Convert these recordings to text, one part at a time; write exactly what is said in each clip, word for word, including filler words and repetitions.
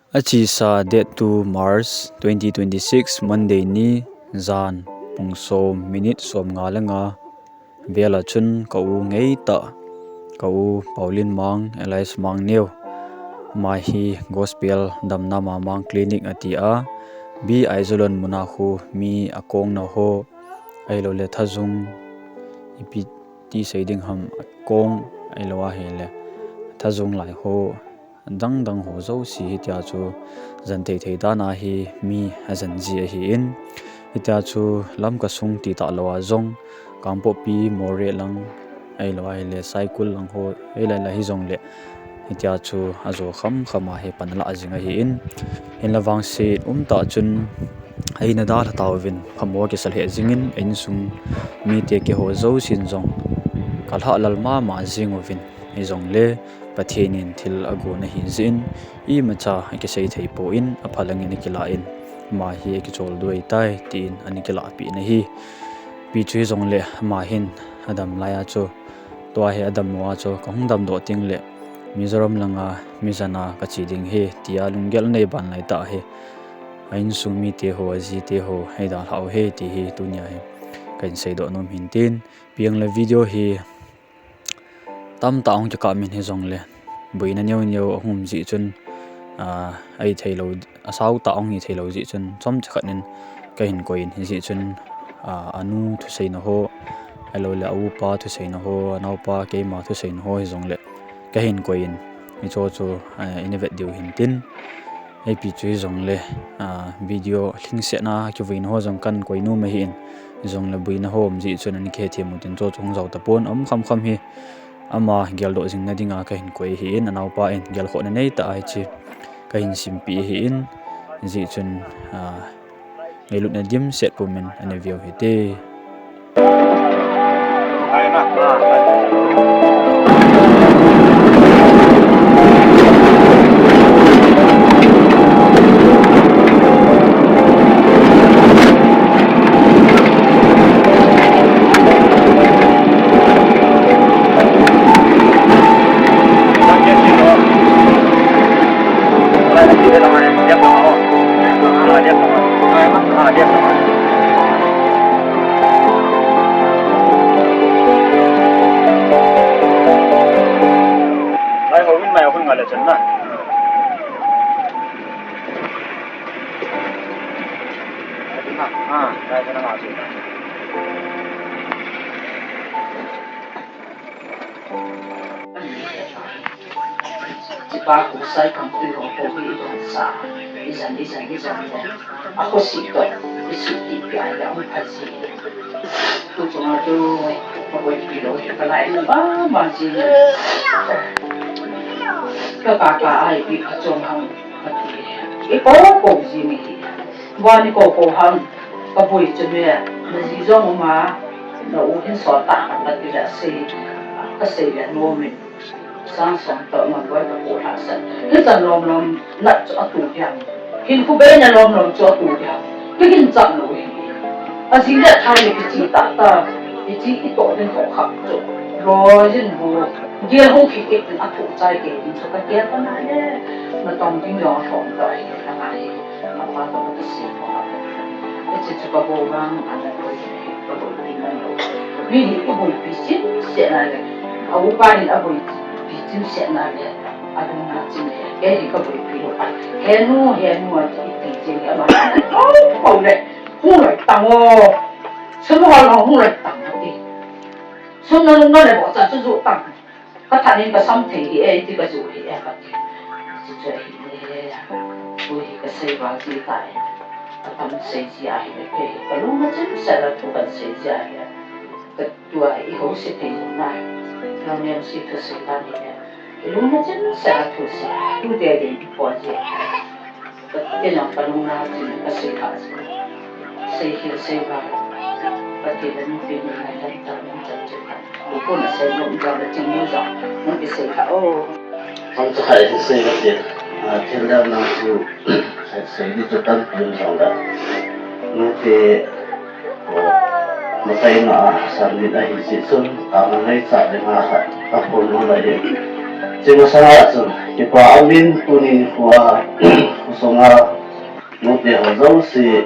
Achesa date two March twenty twenty-six, Monday ni, jan pung som minute som nga le nga vel a chun ka u ngeitah, ka u Paulin Mang, alias Mang Neo, ama hi Gospel Damna Mamang Clinic ati a, B. Aizawl mun a khu mi akong na ho, ahilou le thajung, ipi ti sei ding ham, akong ahilou ahile thajung lai ho, dang dang ho jouse hitia chu jen thei thei dan a hi mi ajen ji ahin, hitia chu Lamka sung ti talou a jong, Kangpokpi, Moreh lang, ahilou ahile Saikul lang ho, ahilou le hijongle hitia chu ajo kham kham a hi pan alah jing ahin, hinlah vangset umtah chun eina dalha tauvin, phamo kisa lheh jingin, insung mite keiho jousen jong kalhahlal mama jing uvin, hijongle Pathen in thil agon ahi jeh in, imacha akisei thei poi, apha langin akilah in, ama hi akicholdo ahitai tin ana kilahpeh in ahi. Ipi chu hijongle ama hin adam lai a chu, tua hi adam mo a chu, kahung damdoh tengle Mizoram langa mi jen a kache ding ahi tia lunggel anei ban lai tah hi, a insung mite ho, ajite ho eidalhah u ahi ti hi tunia hi kahin seidoh nom hin tin, ipi hile video hi tamtah ahung kikap in hijongle, boina neo neo ahung um jeh chun, ah, ahi theilou, asao tah ahung hi theilou jeh chun, chomcha khat in kahin koi in, hijeh chun, ah, anu thuseina ho, ahilou le a upa thuseina ho, anaopa keima thuseina ho hijongle kahin koi in, hicho chu, ah, ina vet diu hin tin, ipi chu hijongle, ah, video lhingsetna kivuina ho jong kahin koi nom ahin, hijongle boina ho um jeh chun ana kihethem u tin, hicho chu hung jao tapon, aum kham kham hi ama geldoh jingna dinga kahin koi ahin, anaopa in gelkhohna neitah a hiche kahin simpeh ahin, hijeh chun, ah, ngailutna dimset pumin ana veu hite. Chupa kusai kang tui ho ko hi dong sa. Ijan, ijan, ijan le. Ako si to, isi ti pi ai ya um pha si. Tu chunga tu, ka boipi lou hi ka lai na ba ma ji. Ka ka ka ai pi ka chom hang ka ti. I ko ko ji mi hi. Ba ni ko ko hang ka boi chu me. Na ji jong ma, na u hin so ta ka ti la si. Ka sei le no mi. Sang sang toh ngam boi ka pu lhah sah. Hichan lom lom nat chu atu diam. Hinkho bei na lom lom chu atu diam. Kiginchah lou hi. Ajing le thai le kichi tah tah. Kichi itoh ding khokhak chu. Loi jin bu. Gel hung khi kit in athu chai kei ding chu ka gel pa na le. Na tom ding jong lhom toh hi na ngai. Apa toh ka sei ko. Hiche chu ka bou vang ana koi ka bou ding na lou. Mi hi i boipi chimset na le. A upa hin a boipi chimset na le. A lungna chim le. Kei hi ka boipi lou a. He nu, he nu a ti ti chim le ama. Pau pau le. Hung loi tang o. Sum hol hung loi tang a ti. Sum na lung na le bo cha chu ju tang. Ka thanin ka sam thei hi e, ti ka ju hi e, ka ti. Chu chu hi e. Tu hi ka sei val chi ta e. Ka tam sei chi a hi le kei. Ka lung na chim sa la thu kan sei chi a hi e. Ka tua i ho se thei na. Ka nem si thu sei ta ni e. Ka lung na chim sa la thu sei. Tu te de i po ji. Ka ti na ka lung na chim ka sei kha. Sei hi sei val. Ka ti le ni pi ni na dan ta ni ta chu ka. Ku na sei lung ja le chim ni ja. Ni ki sei kha o. Ang cha khai sei ka ti. A thil dang nang chu. Sei di chu tam pi jong da. Nute, o, makai na a, san din a hi si chun, ka ma ngai cha de nga kha, ka phone number hi. Chi ma sa chun, kipa amin tunin khua, Sunga nute ho jouse,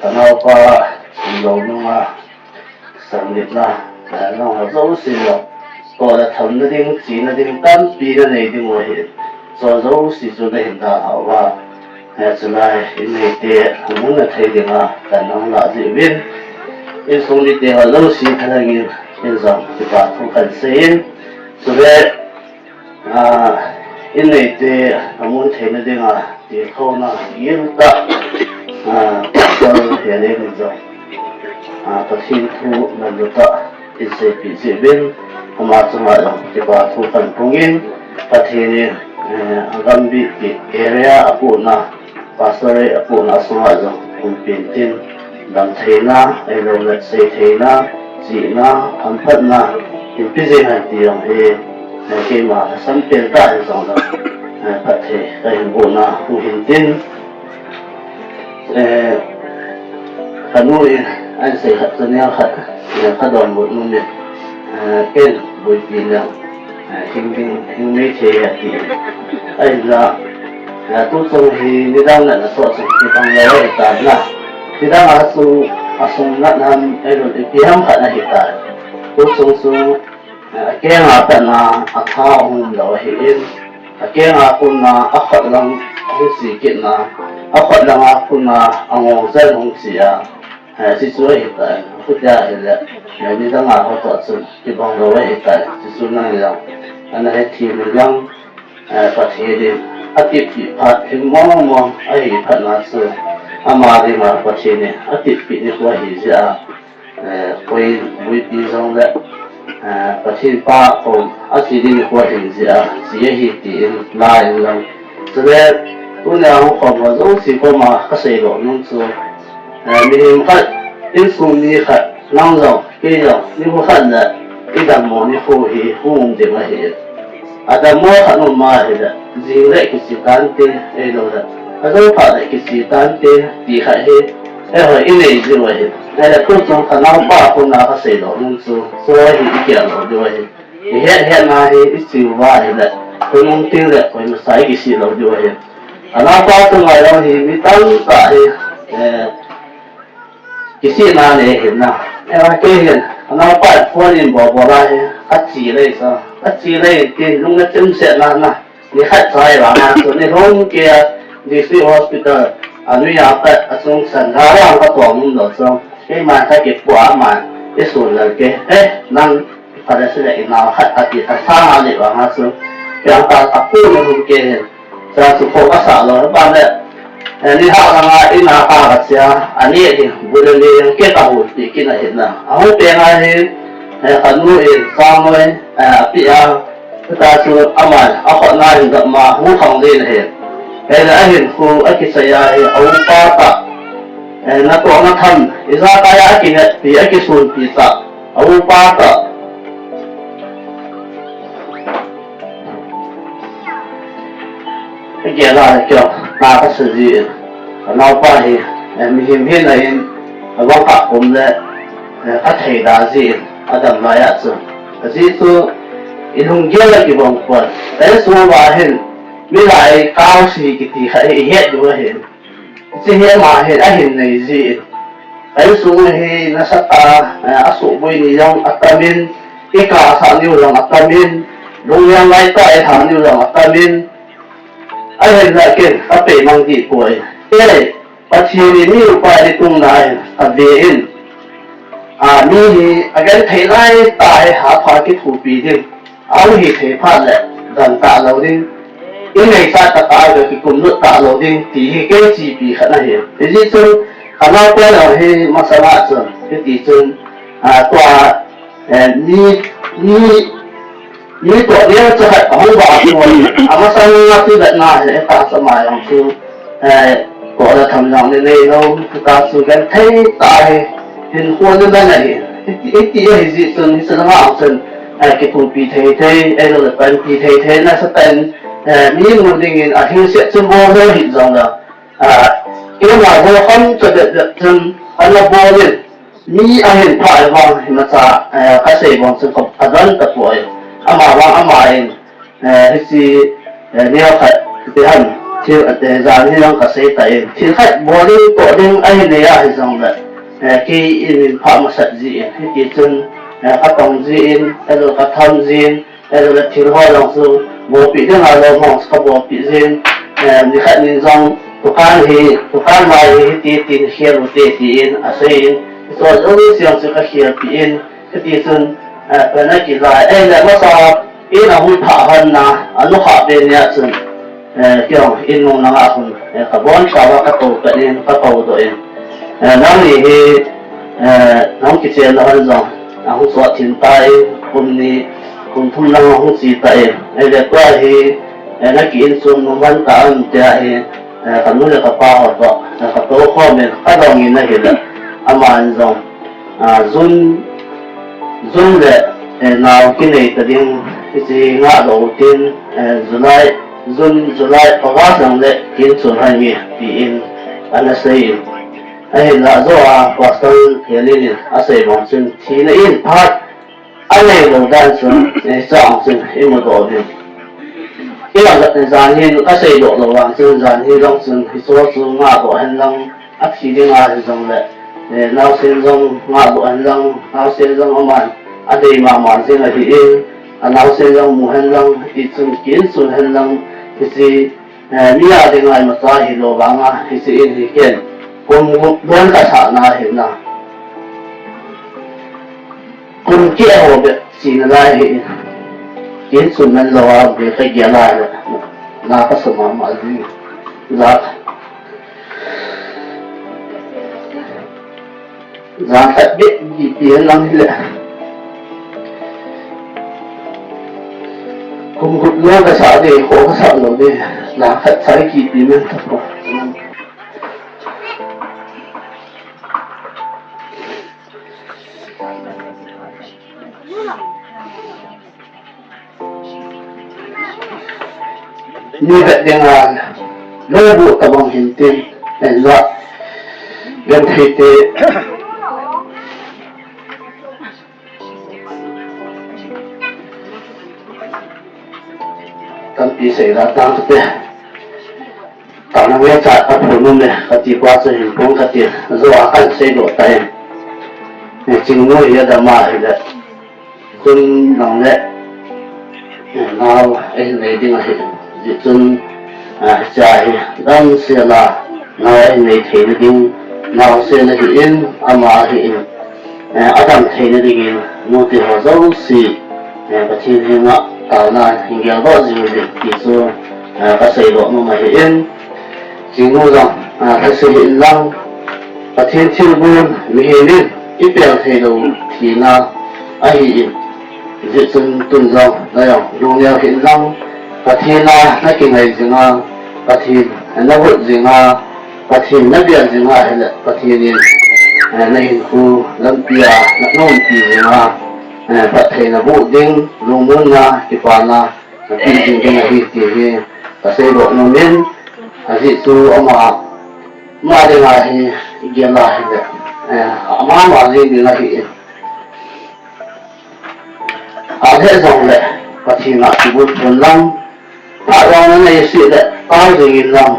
kanaopa, sumlou nunga, sanlitna, eh, nang ho jouse jong, tohle thamna ding, chena ding, tampi nanei diu ahi. Chu jouse chu nahin dalhah uva, eh, chulai in neite, amun athei dinga, kan nang lah jeh uvin. Insung mite ho jouse thalheng in, in jong, kipa thu kan seiyin. Chule, Ah, in neite amun theina dinga, tilkhouna giltah, ah, Pastor Helen in jong, ah, Pathen thu manlu tah in seipeh jeh uvin, ama chunga jong kipa thu kan phong in, Pathen in, eh, agambih area apohna, Pastor apohna sunga jong, umpi intin, damtheina, ahilouleh seitheina, chihna, hamphatna, hinpe jeng hen ti jong hi, eh, keima lhasam pen tah in jong jong, eh, phatthei kahin bohna hung hintin, eh, kanu in, ahin sei khat chu neo khat, eh, kadonbut nom in, eh, ken Boipi neo. Eh, hing ding, hing mei thei ahi ati. Ahinla, eh, tuchung hi nidang natna toh chu kibang lou ahitan na. Nidang a chu asung nat ham, ahilou le ipi ham khat ahitai. Tuchung chu, eh, akeng a pat na atha hung um lou ahin. Akeng a kon a akhut lang hung che kit na. Akhut lang a kon a angong chen hung che a. Eh, chuchu ahitai, khutia ahile, eh, nidang a ho toh chun, kibang lou ahitai, chuchu nang jong, ana hethem in lang, eh, Pathen in, atepeh phat, hing mong mong, ahi phat na chu, ama dinga Pathen in, atepeh nikho ahi jeh a, eh, koi Boipi jong le, eh, Pathen pa kom, ache ding nikho ahi jeh a, che ahi tin, la in lang. Chule, tunia hung khom ho jouse koma kasei doh nom chu, Eh, mihem khat, insung mi khat, nang jong, kei jong, nikho khat le, idammo nikho hi hung um ding ahi. Adammo khat um ahile, jing le kiche tante, ahilou le, ajou phat le kiche tante, ti khat hi, eiho inei jiu ahi. Ahile tuchung kanaopa koma kasei doh nom chu, chu hi igel lou diu ahi. Ihet het na hi iche uva ahile, koi um teng le, koima sa ikisih lou diu ahi. Kanaopa chu ngai lou hi, mi tamtah hi, eh, kisihna nei ahin na. Eiho kei hin, kanaopa phone in bol bol a hi, ache lei sa. Ache lei tin, lung nachim set na na. Nikhat chai vang a chu, nilhum kei a, District Hospital, anoi a pat, achung san, ga vang katong nom lou chu. Keiman kakipuah a man, isun lal kei. He, nang, Phalou sile inao khat ati kha sang a le vang a chu. Kei ang ta a pu na hung kei hin. Cha chu kho kasah lou, ban le. Eh, ni ha langa ina ka kache a, ani hi, bu le le, kei kahol pi kit ahi na. Ahung peng a hi, eh, kanu in, Sangoi, eh, api a, ta chu aman, akhut na hin gam ma, hu khang le na hi. Eh, na ahin khu, akichai a hi, a upa ta. Eh, natoh natham, ijakai a akihet pi, akisun pi ta. A upa ta. Agel a le kei, na kasa jin. Kanaopa hi, eh, mihem hina in, avang kha kom le, eh, athei da jin, adam lai a chu. Ajeh chu, ilunggel a kibang pon. Insung uva hin, milai kaose kiti khat hi ihet diu ahin. Hiche hi ama hin ahin nei jin. Ka insung hi nasatah a, eh, asuhboi ni jong atam in, ikasah niu jong atam in, lungleng laitah a ilha niu jong atam in, ahinla ken kapei mang dih poi. Kei, Pathen in mi upa hi tungna in, ave in, a, mi hi agenthei laitah a hapha kithopi ding. Ahung hithei phat le, dam talou ding. Inei chat tah a kikum lut talou ding, ti hi kei chepi khat ahi. Hijeh chun, kanaopa jong hi masanga chun, hiti chun, a, tua, eh, mi, mi, mi toh neo cha khat ahung vah a chu, amasanga chu vetna hi, tahsa ma jong chu, Eh, tohle tham jong le neilou, ta chu genthei tah a hi, hinkho le man ahi. Hiti, hiti ahi jeh chun, hiche langa chun, eh, kithopi thei thei, ahilou le panpi thei thei, nasatah in, eh, mi mu dingin ahingset chu bol lou hih jong le, ah, keima bol kham cha det det chun, ana bol in, mi ahin phah vang, imacha, eh, kasei vang chun ka, kadon tapoi. Ama vang, ama in, Eh, hiche, eh, neo khat, ti ham, Thil, eh, jan hi jong kasei tan, thil khat bol ding toh ding ahi nei ahi jongle, eh, kei in min pha masat jin, hiti chun, eh, katong jin, ahilou katham jin, ahilou le thil ho jong chu bolpi ding a lom ho chu kabolpi jin, eh, nikhat nin jong dukan hi, dukan lai hi hiti tin khel u te tin asei in, hiche jouse jong chu kakhelpi in, hiti chun, eh, pena kilai, eh, le masa, in ahung pha hon na, anu kha be nia chun, eh, kei jong in nung langa hun, eh, kabon tauva katou pet in, katou doh in. Eh, nangni hi, eh, nahung kichen na hon jong, ahung sot thim tan, kum ni, kum thum lang ahung che tan. Eh, le tua hi, eh, naki insung nom man ta an tia hi, eh, kanu le kapa ho toh, eh, katou khom in, kadong in ahile, aman jong, ah, June, June le, eh, nao kinei ta ding, hiche ngah doh u tin, eh, July, June, July, August lang le kin chun han nge, tin ana sei in. Ahinla joh a, Pastor Helin in asei bang chun, thina in phat anei lou dan chun, eh, chang chun imu doh uvin. Ilang jan hin kasei doh lou vang chun, jan hi lang chun, hiche chu ngah doh hen lang, athi ding ahi jongle, eh, naosen jong ngah doh hen lang, naosen jong aman adei mama jing ahi in, anaosen jong mu hen lang, hiti chun ki insung hen lang, hiche, eh, mi a dinga imacha hilou vanga, hiche in hi ken, kum gup lon kasah na hi na. Kum keh ho bep chena lai hi in, kin sun man lou a, be kagel lai le, na kasa mama jing. Ja, ja khat bep kipe lang hile. Kum gup lon kasah de, kho kasah lou de, ja khat sa kipe man tapou. Ni vet dinga lou bu tabang hin tin, en la, genthei te. Tampi sei la tang te. Kana nge cha ka phun um e, kati pa chu hin pung kati, joh a kan sei doh ta e. Chingnu hi adam a hile, June lang le, nao ahin nei ding ahi. Hijeh chun, ah, cha hi, damsel a, nao ahin nei theina ding, naosen ahi in, ama ahi in. Eh, adam theina dingin, nute ho jouse, eh, Pathen henga taona hin geldoh jing uvin ti chu, eh, kasei doh nom ahi in, chingnu jong, eh, thase hih in lang, Pathen thilgon, mihem in, ipel thei lou thina ahi in, hijeh chun tun jong, na jong, lungneo hih in lang, Pathen a, na kingai jing a, Pathen, na got jing a, Pathen na bia jing a hile, Pathen in, eh, na hinkho lampi a na umpi jing a, eh, phattheina boh ding, lungmonna, kipana, na pe jing ding ahi ti hi, kasei doh nom in, ajeh chu ama, ama dinga hi, igel a hile, eh, ama ama jing ding ahi in. Ahile jongle, Pathen a kibol pon lang, phat jong nanei seh le, tao jing in lang,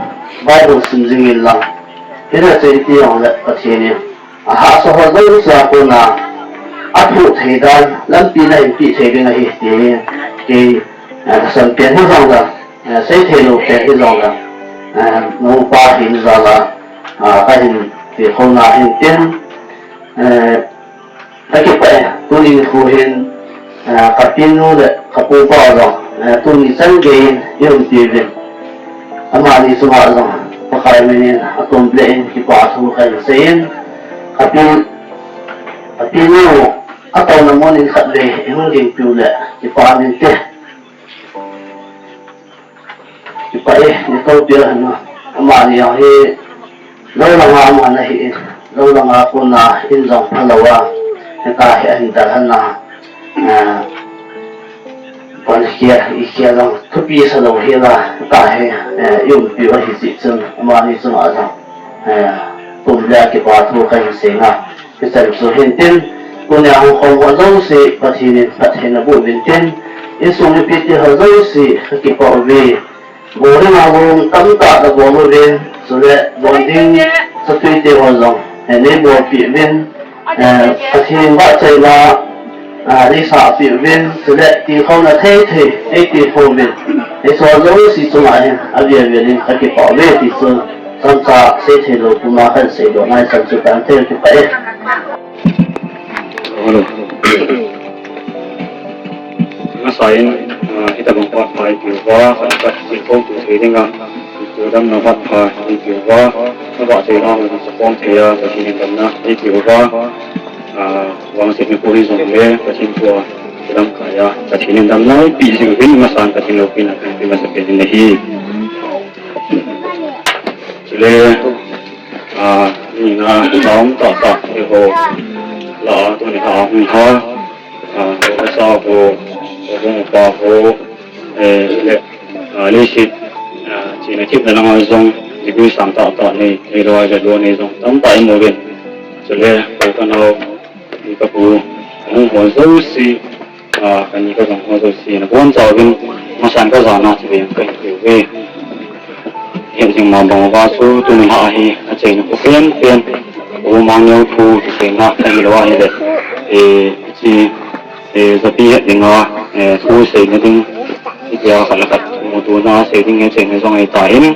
Bible sim jing in lang, hina chei ti jongle, Pathen in, ahahsa ho jouse a kona, aphuh thei dan, lampi nahin peh thei ding ahi, ti hi, kei, eh, kasan pen hi jong le, eh, sei thei lou pen hi jong le, eh, nupa hin jal a, ah, kahin ti khona hin tin, eh, Kakipah e, tuni nikho hin, ah, kapinu le kapupa jong, ah, tuni chan gei in, i umpi uvin. Amani chunga jong, Pakai min in, atom le in, kipa thu kahin sei in. Kapi, kapinu, atouna mun in khatvei, i hung dingpiu le, kipa min te. Kipah e, natopi a hin, amani jong hi, lou langa aman ahi in, lou langa kona in jong phalou a, hita hi ahin dalhan a, eh, pan khia, i khia jong thupi sa lou hi la, hita hi, eh, i umpiu ahi jeh chun, amani chunga jong, eh, tum le kipa thu kahin sei nga. Hichan chu hin tin, tunia hung khom ho jouse, Pathen in phattheina boh uvin tin, insung mipite ho jouse, kakipah uve, Bol ding a jong tamtah nabol uvin, chule bol ding satui te ho jong, eh, neibolpeh uvin, eh, Pathen vahchoina, ah, neisahpeh uvin, chule tilkhouna thei thei, neitilkhou uvin, hiche jouse chunga hin, avel vel in kakipah uve ti chu, chomcha seithei lou puma kahin seidoh nai chan chu kahin thei kipah e. Hello. Masa in, ah, hitobang phat pha eipeuva, khat khat tilkhou thei dinga, eipeu damna phat pha eipeuva, avahchoina ho jong support thei a, Pathen in damna eipeuva, ah, vangsetna pu hijongle, Pathen thua kilamkai a, Pathen in damna eipeh jing uvin, masan Pathen loupina kahin pe masapen in ahi. Chule, ah, nina, naum tahtah, eiho, la, tuni lha, hung lha, ah, nasa ho, ho, pa ho, eh, le, ah, leiset, ah, chena thepna langa jong, degree sang tahtah nei, neilou le lou nei jong, tamtah imu uvin. Chule, ho kanao, kapu, hung ho jouse, ah, kani kajong ho jouse, nabonchauvin, masan kajana, chule, kahin peuve. Hijeng ma bang uva chu, tuni lha hi, achaina khu penpen, U Mangneo thu, kiseina, ahilou ahile, eh, hiche, eh, japi het dinga, eh, thu seina ding, hitia khat le khat, mutona sei ding, achaina jong ahitan,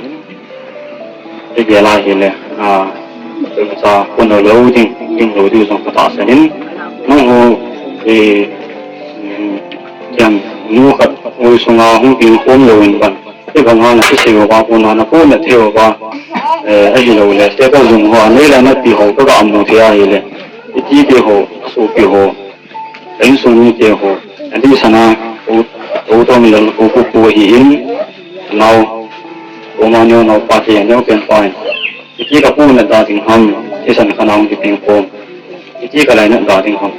igel a hile, ah, chomcha, khonung lou ding, ding lou ding jong katahsan in, nangho, eh, um, jam, nu khat, ui sunga hung ding khom louvin ban. Hibanga nakisei uva, kona napohnat thei uva, eh, ahiloule, status jong ho, neila napi ho, kaga mu thei ahile. Iti te ho, asopi ho, ka insung mite ho, adeh sana, U, U Tomi lal, U Pu Pu ahin, nao, U Mangneo naopa te, neopen pa in. Iti kapohnat da ding ham, thisan khat nahung kipeng khom. Iti kalainat da ding ham.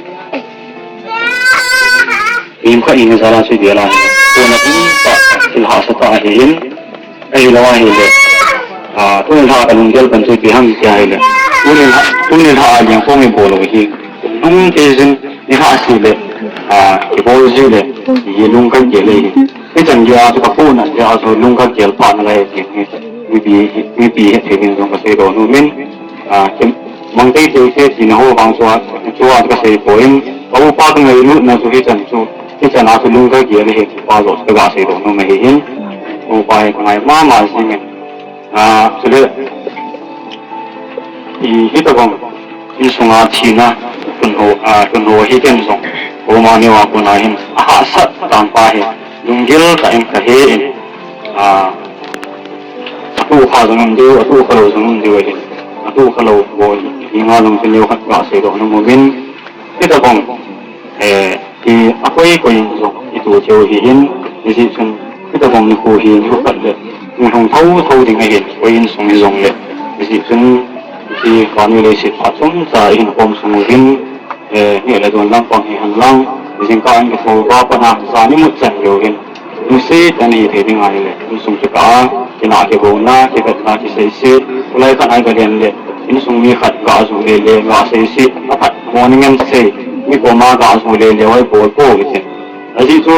Mihem khat in jala chu dia la hi. Pohnat umtah, thil hahsa tah ahin. Ahilou ahile. Ah, tuni lha kalunggel pan chu ipi ham tia ahile. Tuni lha, tuni lha a lengkhong ibol u hi. Nung kei jin, nilhah seh le. Ah, ibol ji le. Ilung kagel e hi. Hichan geiya chu kapohnat geiya chu lung kagel phat nalai ti hi. Mipi, mipi hethei ding jong kaseidoh nom in. Ah, kim, mang teitei te tina ho vang chu a, chu a kasei poi. Ka upa kangailutna chu hichan chu, hichan a chu lung kagel ahi ti pa joh chu kaga seidoh nom ahin. Upa hi kangai mama jingin. Ah, chule, i, hitobang insunga thina, tun ho, ah, tun ho hi ken jong, U Mangneo a kona hin, ahahsat dan pa hi, lunggel tah in kahe in, ah, atohkha jong um diu, atohkha lou jong um diu ahin, atohkha lou bou hi, hinga jong chu neokhat ga seidoh nom uvin, hitobang, eh, hi akoi koi in jong ito theiu ahin, hijeh chun, hitobang nikho hi nikho khat le, hung lhung thotho ding ahin, koi insung hijongle, hijeh chun, hi vannoi leiset phat chomcha ihin khom sung uvin, eh, neh le don lampang hihen lang, jingkah in kithou uva pat a, jan imut chan leu hin, lungset tah in hithei ding ahile, insung kikah a, kinah kigouna, kivetna, kiseiset, tulai khat a igalen le, insung mi khat gah ju lele, gah seiset, aphat mo ningen sei, mi koma gah ju lele, hoi bol pou hitin. Ajeh chu,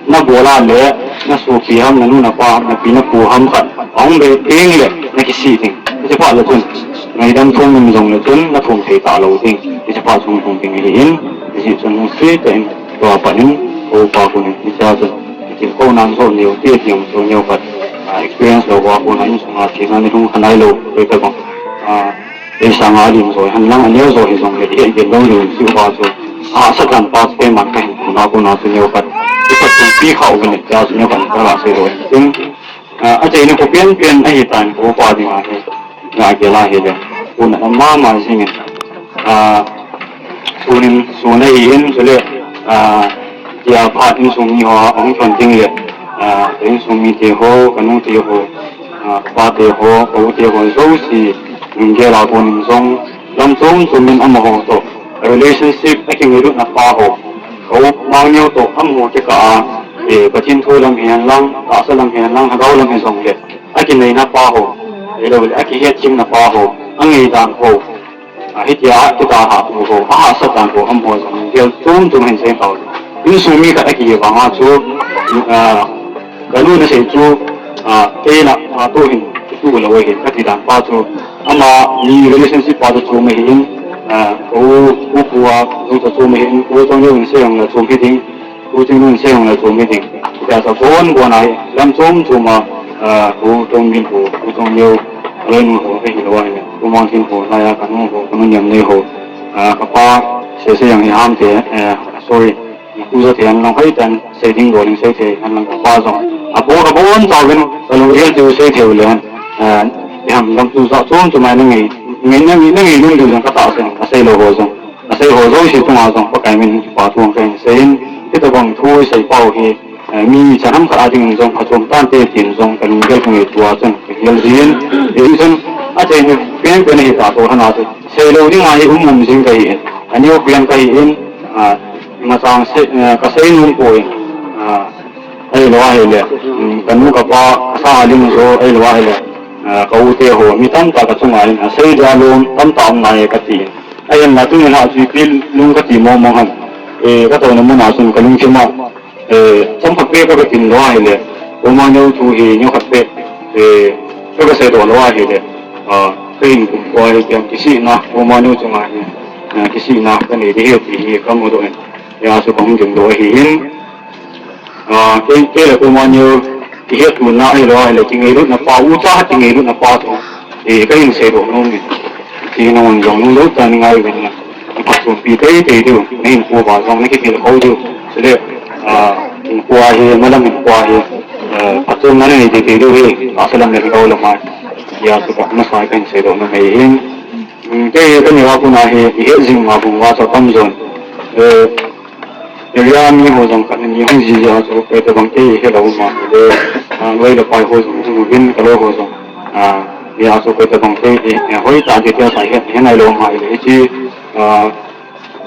nabol a le, nasopi ham, nanu napa ham, napi napu ham khat, ahung bei teng le, nakisih ding. Hiche phat le chun, ngaidam thum um jongle chun, nathum thei talou ding. Hiche phat chun hung ding ahin, hijeh chun hung sei tah in, tua pat in, upa kon in, hichea chun, hiche kou nan jo neo, ti ti um chu neo khat, ah, experience lou uva kon a insunga thina nilhung kha nailou, koi tabang, ah, ei sanga alim jo, henlang aneo jo hijongle, ihet gel lou diu, hiche uva chu, ahahsat dan pa chu keiman kahin puna kon a chu neo khat, ipat chun pi kha uvin, tia chu neo khat, kaga seidoh in, tin, ah, achaina khu penpen ahitan, ka upa dinga hi, ngah gel ahile, pohnat um mama jingin, ah, tunin sun ahin, chule, ah, tia phat insung mi ho ahung lhon ding le, ah, ka insung mite ho, kanute ho, ah, kapate ho, ka ute ho jouse, lunggel a konin jong, lam chom chom in amaho toh, relationship a kingailutna pa ho, ka u Mangneo toh amaho kikah a, eh, Pathen thu lam hihen lang, tahsa lam hihen lang, lhagao lam hijongle, akineina pa ho, ahiloule akihetthemna pa ho, angaidan ho, ah, hitia kidalhah tu ho, ahahsat dan ho, amaho jong gel chom chom hin sei tau. Insung mi khat akihi vanga chu, ah, kanu nasei chu, Ah, keina, ah, tu hin, tu lo hin, kati dan pa chu, ama ni relationship pa chu chu mai hin, ah, ko, ko ko a, chu chu mai hin, ko chu ni hin se ang la chu mi ding, ko chu ni se ang la chu mi ding. Ya sa kon kon ai, lam chom chom a, ah, ko chu min ko, ko chu ni, lo nu ko, eh, lo ai, ko mang tin ko, la ya ka nu ko, ko nu nyam nei ho, ah, ka pa, se se ang ham te, eh, sorry. Kuza te an lang hai tan, sei ding lo ding sei te an lang pa jong. A bo, a bo an ta ven, a lo rial te sei te le an. Ah, yam lam tu za chom chom mai na ngai, ngai na ngai na ngai lung du jong ka ta sen, a sei lo ho jong. A sei ho jong si tung a jong, pa kai min pa tuang kai sei in. Kita bang thu sei pau hi, eh, mi cha ham ka ding jong ka chom tan te tin jong ka lung gel kong tu a chun, ka gel din. Din chun, a te ni pen pen hi ta to hana tu. Sei lo ding a hi um um jing ka hi in. A ni o pian ka hi in. Ah, Machang se, eh, ka sei nom poi, ah, ahilou ahile, mm, ka nu ka pa, ka sa ling jo, ahilou ahile, ah, ka u te ho, mi tamtah ka chunga in, ah, sei dia lom, tamtah um nai ka ti. Ahin la tunin ha chu ipi lung ka ti mong mong ham. Eh, ka touna mun a chun ka lungthim a, eh, chomkhat beh ka, ka tin lou ahile, Pu Maneu thu hi neokhat beh, eh, ka, ka seidoh lou ahile, ah, ka in kum kua hi tiang kisihna, Pu Maneu chunga hi, ah, kisihna ka nei ding ahi ti hi ka mudoh in. Hia chu ka hung dingdoh ahi in, ah, kei, kei le Pu Maneu, kihetuna ahilou ahile, kingailutna pa, ucha kingailutna pa chu, eh, ka hin seidoh nom in. Ti nangin jong nung lou ta ni ngai uvin lang. Kipa chunpi teitei diu, na hinkho uva jong, na kithil kho diu. Chule, ah, hinkho a hi, malam hinkho a hi, ah, phatchomna na nei teitei diu hi, tahsa lam le gou lam a. Hia chu ka masa ka hin seidoh nom ahi in. Um, kei ka neo a kon a hi, i het jing ma bung uva chu tamjon. Eh, Area mi ho jong khat ni hung ji ji a chu, kei tabang kei helou ma le, ah, loi le pai ho jong hung uvin ka lo ho jong. Ah, hia chu kei tabang kei, eh, eh, hoi ta details a het, het nai lou ma le, hiche, ah,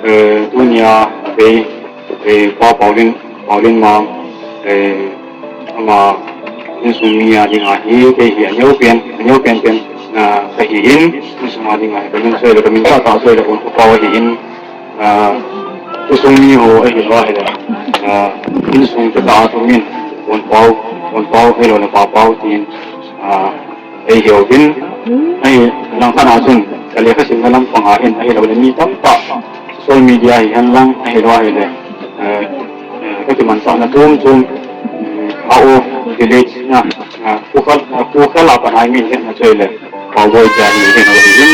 eh, tunia bei, eh, Pa Paulin, Paulin ma, eh, ama insung mi a dinga hi, kei hi aneo pen, aneo pen pen, ah, ka hi in, insung a dinga hi, ka min soi le, ka min tah tah soi le, un upa hi in, Ah, insung mi ho ahilou ahile, ah, insung chu ta chu min, Pu Pau, Pu Pau, ahilou le Pa Pau tin, ah, ei hiuvin, ahi lang khat a chun, ka lekha simna lampang a hin, ahilou le mi tamtah, social media hi hen lang, ahilou ahile, eh, eh, ka kimanchahna chom chom, mm, out of village na, ah, Pu Khal, ah, Pu Khal a pat a min hetna chu ahile, Paoboi tia hi hetna ahi in,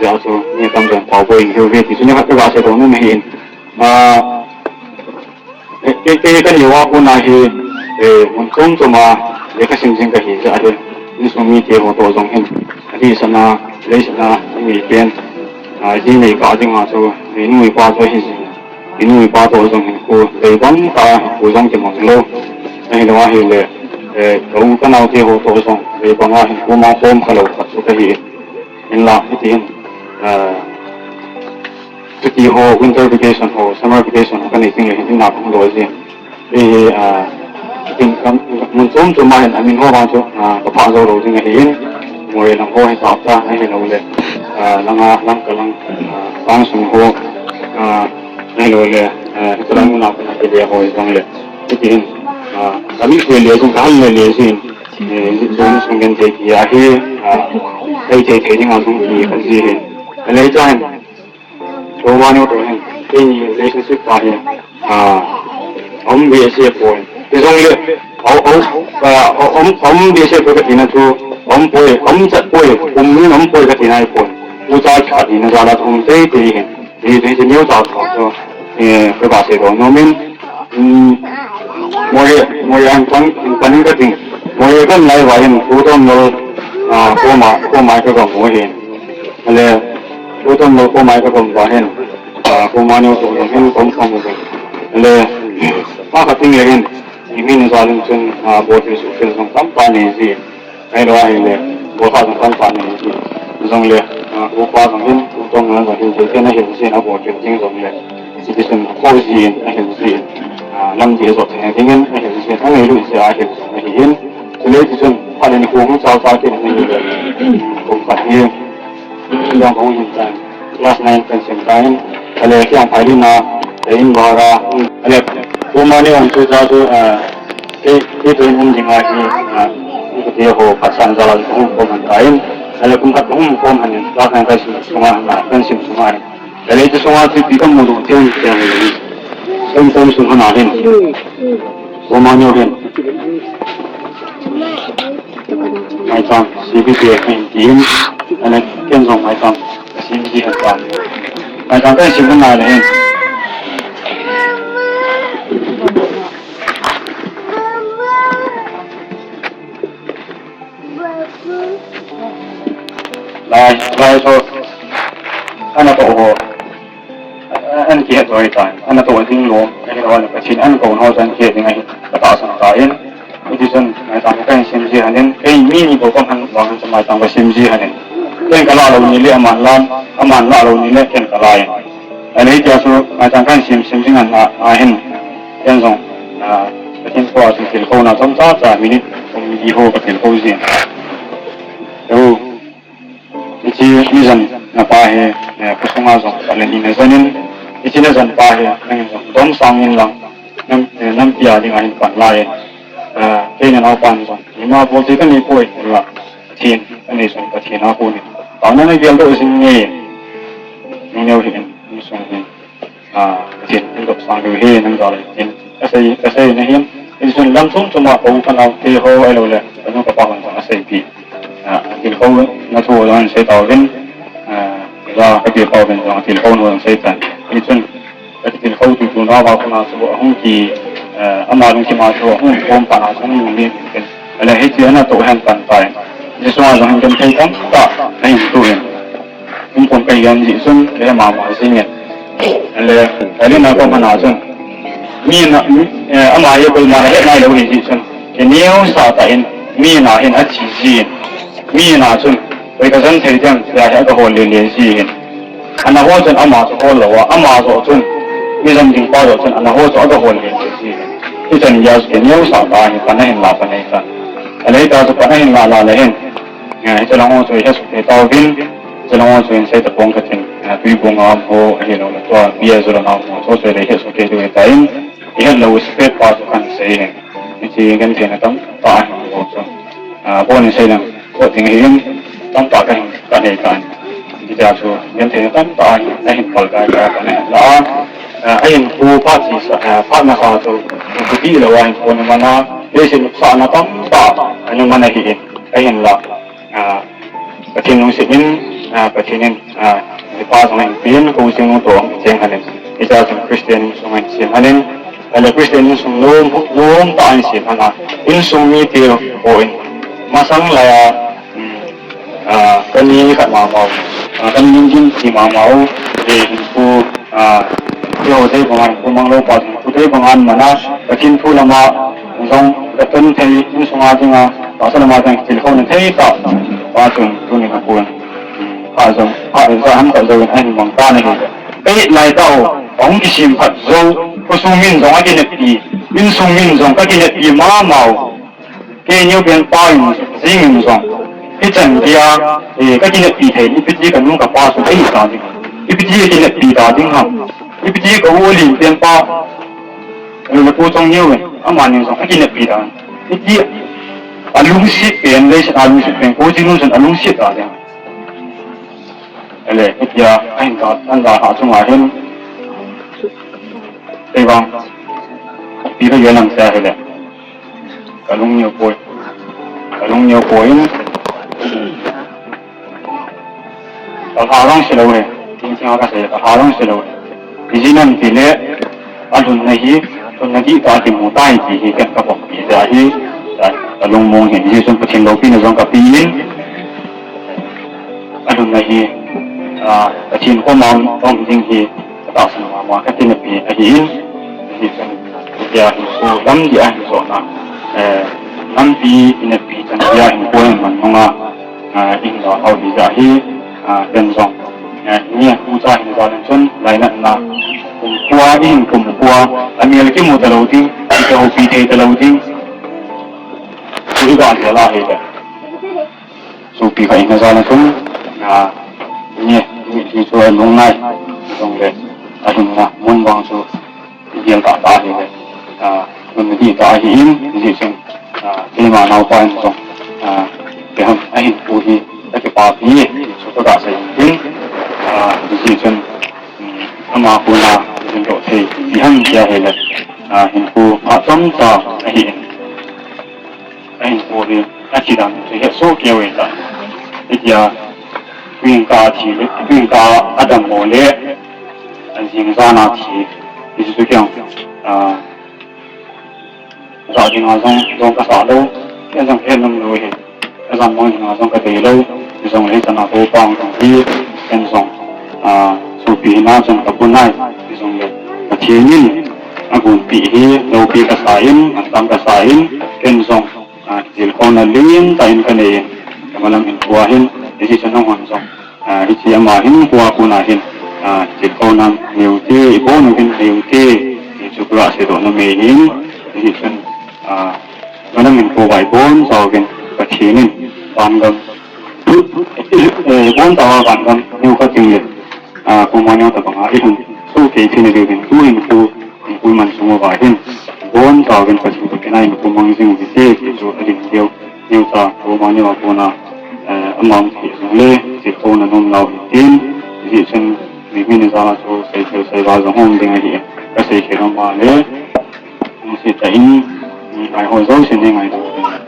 hia chu mi tamjon Paoboi in hiuve ti chu ni khat ka ga seidoh nom ahi in. Ah, eh, kei, kei ka neo a kon a hi, eh, mun chom chom a, lekha sim jing ka hi jeh a hi, insung mite ho toh jong hin, adih sana, lei sana, mi pen, ah, ji nei kah ding a chu, i nu i pa chu hi jing. I nu i pa toh jong hinkho, bei bang tah a hinkho jong kimang lou. Ahilou ahile, eh, ka u ka nao te ho toh jong, bei bang a hinkho mang khom kha lou khat chu ka hi in. Hinla, hiti hin, eh, chuti ho, winter vacation ho, summer vacation ho, ka nei teng le hin, in a ka hung doh jin. Hi, ah, tin kam, mun chom chom a hin, amin ho vang chu, ah, ka phah jou lou ding ahi in, Moreh lang ho hi tah tah, ahilou le, ah, langa, Lamka lang, ah, Pangsung ho, ah, ahilou le, ah, hitalang mun a kona kile ho hi jong le, hiti hin, ah, ka mi le le jong, ka hal le le jin, eh, jong sung den te ki ahi, ah, thei thei thei ding a jong ki ka ji hin. Ka le cha hin, Pu Maneu toh hin, keini relationship pa hi, ah, um behseh poi. Hijongle, au, au, ah, um, um behseh poi katina chu, um poi, um chat poi, um min um poi katina ahipoi. Ucha khat hina jal a um teitei hin. Hi, hi, hi, neocha chu, eh, ka ga seidoh nom in, um, Moreh, Moreh a hin pan, hin pan in kating. Moreh ka um lai uva hin, Pu Thonmol, ah, koma, koma ka ga mu ahi. Ale, Pu Thonmol koma ka ga um uva hin, ah, Pu Maneu toh jong hin ka um kham uve. Ale, phat khat teng le hin, i min jal in chun, ah, bolthei suhthei jong tamtah nei ji. Ahilou ahile, bolthei jong tamtah nei ji. Jongle, ah, upa jong hin, Pu Thonmol jong hin, thil ken ahil jin, abolthei jing jongle. Citizen ho jin, ahil jin. Ah, lamdih jot thei dingin, ahil jin, angailut jeh a ahil jong ahi in. Chule tichun, phat le nikho hung chal chal kit in ahile. Kum khat hi, Yang kong hin tan, class nine kan sim tan, ale kiang phai lin a, te in bara, ale, Pu Maneu ang chu cha chu, ah, kei, kei toh in um ding ahi, ah, Kati ho, phatsan jal a hung kom han ta in, ale kum khat hung kom han in, la kan kai sim sunga na, kan sim sunga in. Ale ti sunga ti ti kan mu du tiang tiang in. Kan kom sung han a hin. Ko ma nyo hin. Mai tang, C B P F in tin, ale ken jong mai tang, sim ji han ta. Mai tang kan sim han a le hin. Lai, lai so, ana to ho, an kihet to ta, ana to ding lo, ani lo, ani Pathen an ko ho jan kihet ding ahi, ka tahsan ta in. Hiti chun, mai tang ka sim ji hanin, kei mi ni to kom han, vang han mai tang ka sim ji hanin. Ken ka la lo ni le aman la, aman la lo ni le ken ka la in. Ani tia chu, mai tang ka sim, sim jing an a, a hin. Ken jong, a, Pathen ko a chun thil ko na chomcha cha minute, kum li ho ka thil ko jin. Yo. Hiche mi jan na pa hi, eh, khosung a jong khat le ni na jan in, hiche na jan pa hi, nangin jong domsang in lang, nam, eh, nampi a ding a hin pan lai in, eh, kei na naopan jong, ima bol thei ka nei poi, la, Pathen, ka nei jong Pathen a kon in. Taona na gel doh jing nge, nung neo hi in, nung sung hi. A, Pathen in dopsang diu ahi, nang jal in. Ka sei, ka sei na hin. Hichun lam chom chom a ko ka nao te ho ahilou le, ka nu ka pa hon jong asei pi. A, thil ko na thu jong sei tauvin. A, ja ka pi ko vin jong thil ko na jong sei tan. Hichun ka thil ko tu tu na va ko na chu ahung ki, a, ama lungthim a chu ahung kom pa na chu hung ni. Ale hiche ana to hen pan tai. Jesu a jong hin kan thei tam ta, na hin tu hin. Kum kum ka hian jih chun, le mama jing in. Le, ka le na ko mana chun. Mi na, mi, eh, ama ye koi mana he nai lo hi jih chun. Ke neo sa ta in, mi na hin a chi ji in. Mi na chun, koi ka jan thei diam, ya he ka hol le le ji in. Ana ho chun ama chu hol lo a, ama jo chun. Mi jan ding pa jo chun, ana ho chu a ka hol le le ji in. Hichan ya ke neo sa ta hin, pa na hin la pa na hin ta. Ale ta chu pa na hin la la le hin. Eh, hiche lang ho chu i he suk thei tauvin, hiche lang ho chu in sei tapong ka tin, eh, Tuibong a um ho, ahilou le tua, Bia Zolam a um ho, chu chu i he suk thei diu ahitan, i het lou spare part chu kan sei hin. Hiche gentheina tamtah ahin ho chu. Ah, bon in sei lang, ko ding hin, tamtah ka hin, ka nei tan. Hitia chu gentheina tamtah ahin, ahin pal kai ka, ka nei la. Ah, ahin pu pa chi sa, ah, pa na sa chu, pu ti lo ahin pu ni mana, leiset nopsahna tamtah, ani mana hi in, ahin la. Ah, Pathen lungset in, ah, Pathen in, ah, i pa jong in pin, ko jing u to, jeng hanin. Hitia chun Christian insung in sem hanin. Ale Christian insung nom, nom tah in sem hana. Insung mite ho in. Masang laiya, um, ah, kani khat mama u. Ah, kani jing jing ti mama u. Hinkho, ah, keiho dei banga, hinkho mang lou pa, hinkho dei banga mana. Pathen thu lama, jong, ka tun thei, insunga dinga, tahsa lama dinga, thil ho na thei ta. Pa chun, tuni ka pun. Pha jong, pha in sa ham khat jou in ahin mang tan ahi. Ka it lai tah u, ahung kisem khat jou, khosung min jong akineppi, insung min jong kakineppi mama u. Kei neopen pa in jing in jong. Hichan dia, eh, kakineppi thei, ipi ti ka nu ka pa chu ahi ta ding. Ipi ti kakineppi ta ding ham. Ipi ti ka u len pen pa. Lu le pu chong neo in, amani jong akineppi ta. Ipi ti alungset pen, leiset alungset pen, ko jing nu jong alungset ta ding. Ele, itia, ahin ka, an la ha chunga hin. Kei vang, ipi ka gen lang sia hile. Ka lung neo poi. Ka lung neo poi in. Ka lha vang se lou he. Tin chang ka sei, ka lha vang se lou he. Ijeh inem itile, alhunna hi, lhunna dihtah kimu tai ti hi ken ka pom pi jeh ahi, ka lungmong hi, Jesu Pathen loupina jong ka pe in, alhunna hi, ah, Pathen koma um ding hi, ka tahsan mama ka tineppi ahi in, Jesu, tia hi, ko lam dia hi jona, eh, nampi ineppi chan dia hi ko in man nunga, ah, in lo hau hi jeh ahi, ah, ken jong. Eh, ni a pu cha hin jal in chun, lainatna, kum kua, i hin kum kua, a mel kimu ta lou ding, i ka houpi thei ta lou ding. Chu hi ka an la hi le. Chu pi ka in jal in chun, ah, ni, ni, ni chu a lungnai, jong le, a hin na, mun vang chu, Gel tah tah ahi le, ah, lhunna dihtah ahi in, hijeh chun, ah, keima naopa in jong, Ah, kiham, ahin pu hi, akipapi, so ko ta sa hin, ah, hijeh chun, um, ama kona, jin lo thei, kiham, tia hele, ah, hin pu, ah, chomcha, ahin, ahin pu hi, achi dan, he so keu ve ta. Itia, tuin ka thi le, tuin ka adam mo le, ajing jana thi, hijeh chun, ah, Jah dinga jong, jong kasah lou. Ken jong ken nom lou hi. Ka jam mong dinga jong kadei lou. Hijongle hichana kou pang jong hi. Ken jong, ah, sopi hina jong kapu nai. Hijongle Pathen in agonpeh hi, loupi kasah in, antam kasah in. Ken jong, ah, kijilkhouna lentah in kanei in. Kamalam in kua hin. Hiche chun nahon jong. Ah, hiche ama hin kua kona hin, ah, jilkhouna neiu te, ibon uvin neiu te, hichu kura seidoh nom ahin, hichun, ah, manang in kua ibon chauvin Pathen in vangam, eh, ibon chauva vangam neiu kha teng le, ah, koima neo tabanga ihung soh kei theina diuvin tuhin kua Hinkho man sung uva hin, ibon chauvin Pathen thupina in hinkho mang jing u hite, ti chu ading deu, neocha, koima neo a kona, eh, amang thei jongle, jilkhouna nom nau hitin, hijeh chun, mi min jala chu, sei thei sei val jong um ding ahi, kasei khel nom a le, hung sih tah in, mi ngai ho jouse nei ngaito,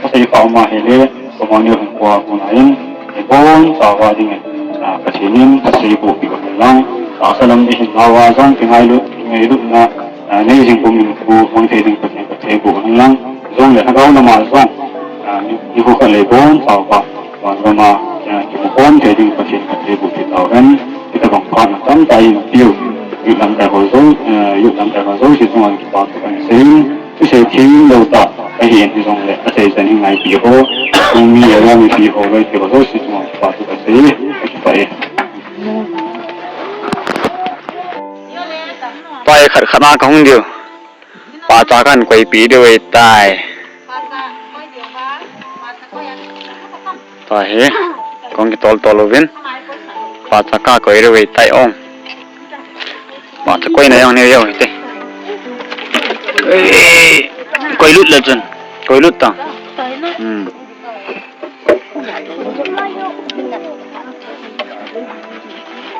kasei kha um ahile, koima neo hinkho a kona in, ibon chauva dingin, ah, Pathen in, kasei boh peh u hen lang, tahsa lam ding hin nau a jong, kingailut, kingailutna, Ah, nei jing pum in hinkho mang thei ding Pathen katheiboh hen lang. Jongle lhagao lama jong, ah, ni, nikho khat le ibon chauva, vangam a, ah, kimu khom thei ding Pathen katheiboh kit tauhen. Hitobang phat atamtah in piu, youth lamkai ho jou, ah, youth lamkai ho jouse chunga kipa thu kasei in, thusei thim lou tah ahin hijongle, asei chan in ngaipi ho, Kongmi area mipi ho, loi te ho jouse chunga kipa thu kasei, kakipah e. Pai khat khat a kahung diu. Pacha kahin koipeh diu ahitai. Tua hi, kahung kitol tol uvin. Pacha kakoi diu ahitai ong. Pacha koina jong neo jong hite. Ei, koilut le chun. Koilut tang. Hmm.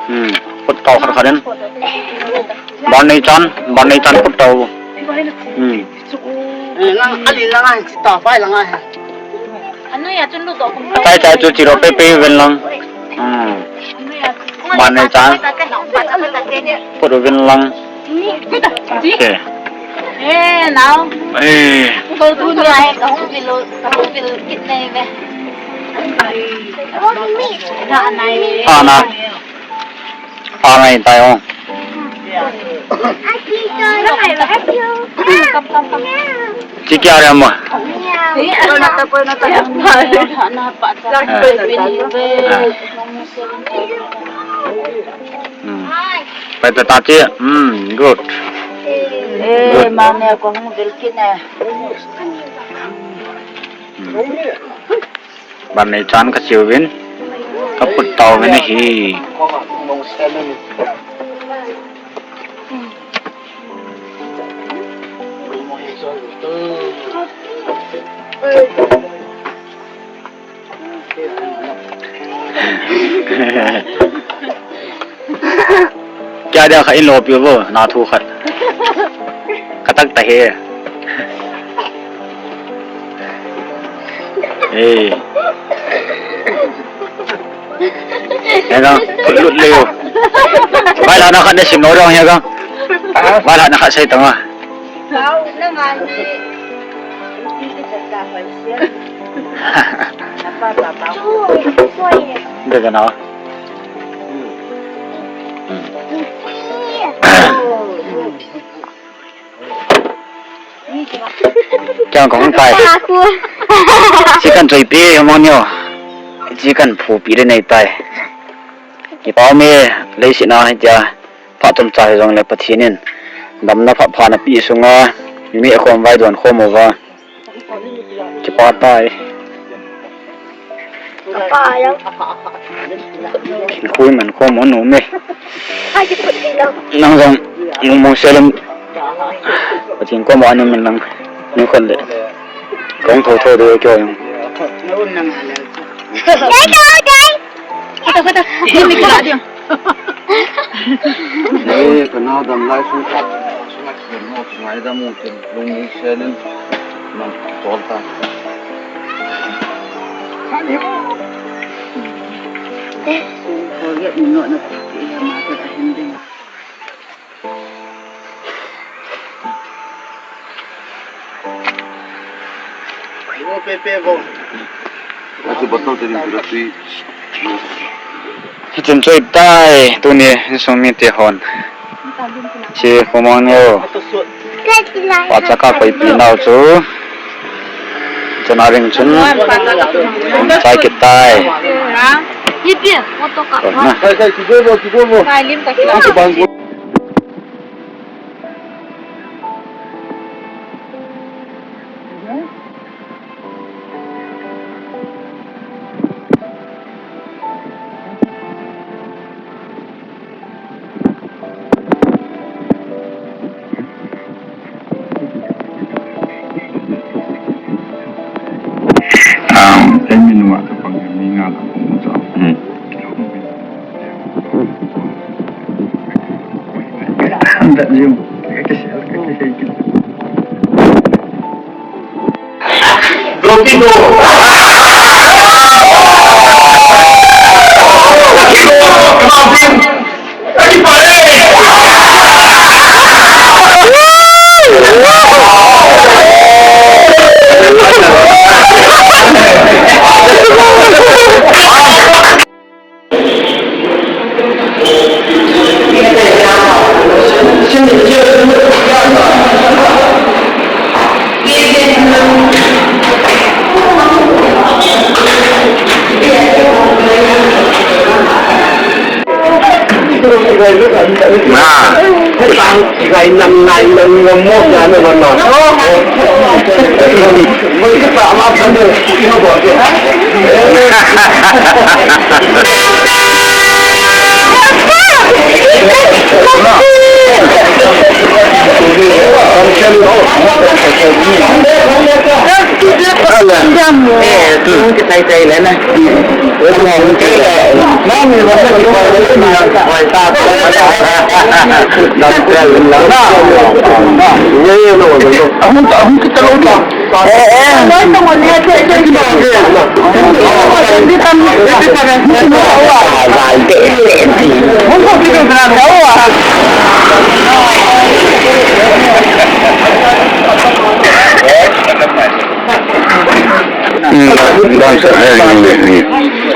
Hmm, put tau khat khat in. Ban nei chan, ban nei chan put tau. Hmm. Eh, lang, ali lang ai, chita pai lang ai. Chai chai chu chiro pe pe ven lang. Hmm. Ban nei chan. Put ven lang. Okay. Eh, nao. Eh. Ko tu ni ai ka hung vil, ka hung vil kit nei ve. Na nai. Ana. Ana tai ong. Chi kya re ma? Hmm. Pai ta ta chi. Hmm, good. Eh, ma ne ko hung vil kit ne. Hmm. Ban nei chan kachiu vin. Kaput tau vin ahi. Kya dia kha in lo piu vo, na thu khat. Ka tak ta he. Eh. He gang, lut le yo. Vai la na khat ne sim lo dong he gang. Vai la na khat sei tang a. Hau, na nga ni. Hindi ka sa sa pa siya. Napa, papa. Hindi ka na. Kya kong tai. Chicken choi pi, among neo. Chicken phu pi de nei tai. Kipa me, leiset na hitia. Phat chomcha hijongle Pathen in damna phat pha napeh sunga, mi khom vai don khom uva. Kipa tai. Kapa jong. Khui man khom nom e. Ai, kiput ti lo. Nang jong, mong mong selum. Pathen koma anu min lang. Ni khon le. Kong tho tho de kyo jong. Dai, dai, dai. Kata, kata. Dai, dai. Ei, kana dam lai sung khat. Sung khat khen ho, ngai dam u kin, lung ni sen in. Nang tol ta. Forget ni no na ti ya ma ka hin ding. Hichun chu ahitai, tuni insung mite hon. Chi khomang neo. Pachaka koipi nau chu. Chana ring chun. Chai kit tai. Ipi, motor ka. Kona. Kai lim ka kila. Um, ten minute ka pang ni nga la pung sa. Hmm. That you. Na. Gai nam nai nam ngam mo na na na. Mo ka pa ma pa de.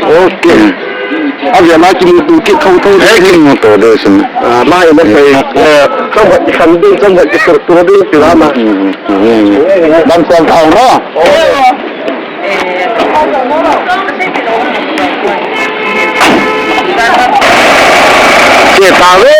Okay. Abia ma kimuto kit thotho. Eh, kimuto de sun. Ah, ma ina pai, eh, somewhat Sunday, somewhat kitur tur de tu ma. Bang sang thau no. Ke ta ve.